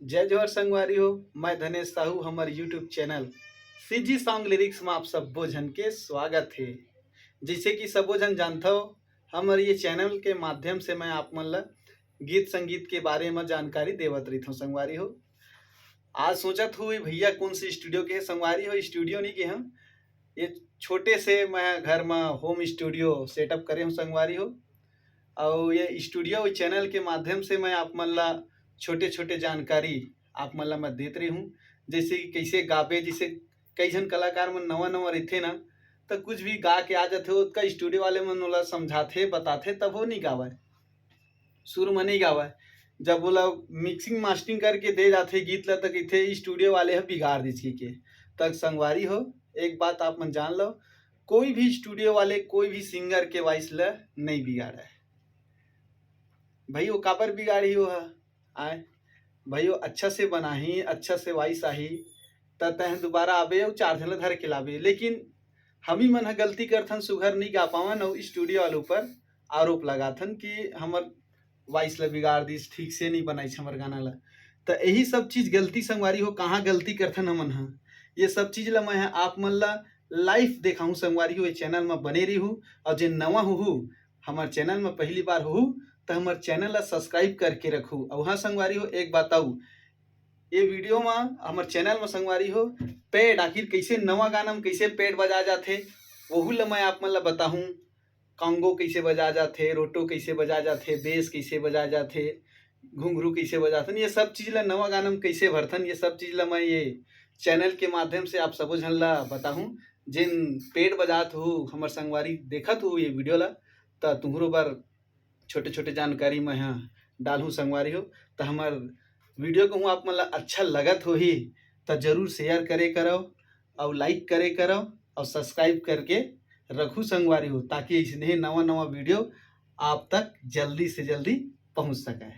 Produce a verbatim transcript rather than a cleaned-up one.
जय जोहार संगवारी हो, मैं धनेश साहू। हमर YouTube channel CG song lyrics में आप सब्बो झन के स्वागत हे। जैसे कि सब्बो झन जानथव, हमर ये चैनल के माध्यम से मैं आप मन ला गीत संगीत के बारे में जानकारी देवत रहिथव संगवारी हो। आज सोचत हूँ, ये भैया कौन से स्टूडियो के हे संगवारी हो? स्टूडियो नहीं के हम, ये छोटे से मैं घर में होम स्टूडियो सेटअप करे हूँ संगवारी हो। और ये स्टूडियो और चैनल के माध्यम से मैं आप मन ला छोटे छोटे जानकारी आप मन ला मैं देत रही हूँ। जैसे कि कैसे गाबे, जैसे कई झन कलाकार मन नवा नवा रहिथे ना, तो कुछ भी गा के आ जाथे, ओतका स्टूडियो वाले मन ओला समझाथे, बताथे, तब वो नहीं गावय, सुर में नहीं गावय। जब ओला मिक्सिंग मास्टरिंग करके दे जाथे गीत ला, तो कहिथे स्टूडियो वाले ह बिगाड़ दिस के। तक संगवारी हो, एक बात आप मन जान लो, कोई भी स्टूडियो वाले कोई भी सिंगर के वॉइस ला नहीं बिगाड़े। भाई वो काबर बिगाड़ी हो हा? आए भाई, वो अच्छा से बनाही, अच्छा से वॉइस आही, त तह दोबारा आबे अउ चार झन ला धर के लाबे। लेकिन हमी मन ह गलती करथन, सुघर नहीं गा पावन अउ स्टूडियो वाले ऊपर आरोप लगाथन कि हमर वॉइस ला बिगाड़ दिस, ठीक से नहीं बनाइस हमर गाना ला। त यही सब चीज गलती संगवारी हो, कहाँ गलती करथन हमन ह, ये सब चीज ला मैं ह आप मन ला लाइव देखाहूँ संगवारी हो। ये चैनल में बने रही हूँ और जे नवा हो हमर चैनल में पहली बार हो त हमर चैनल ला सब्सक्राइब करके रखू। और हाँ संगवारी हो, एक बात आऊ, ये वीडियो में हमर चैनल में संगवारी हो पेड, आखिर कैसे नवा गाना में कैसे पेड बजा जाथे, वहू ला मैं आप मन ला बताहूँ। कॉन्गो कैसे बजा जाथे, रोटो कैसे बजा जाथे, बेस कैसे बजा जाथे, घुंघरू कैसे बजाथन, ये सब चीज ला नवा गाना में कैसे भरथन, ये सब चीज ला मैं ये चैनल के माध्यम से आप सबो झन ला बताहूँ। जिन पेड बजात हो हमर संगवारी देखत हो ये वीडियो ला, त तुहरो बर छोटे छोटे जानकारी मैं ह डालहूँ संगवारी हो। त हमर वीडियो कहूँ आप मन ला अच्छा लगत होही त जरूर शेयर करे करव, और लाइक करे करव, और सब्सक्राइब करके रखू संगवारी हो, ताकि इसने नवा नवा वीडियो आप तक जल्दी से जल्दी पहुँच सके।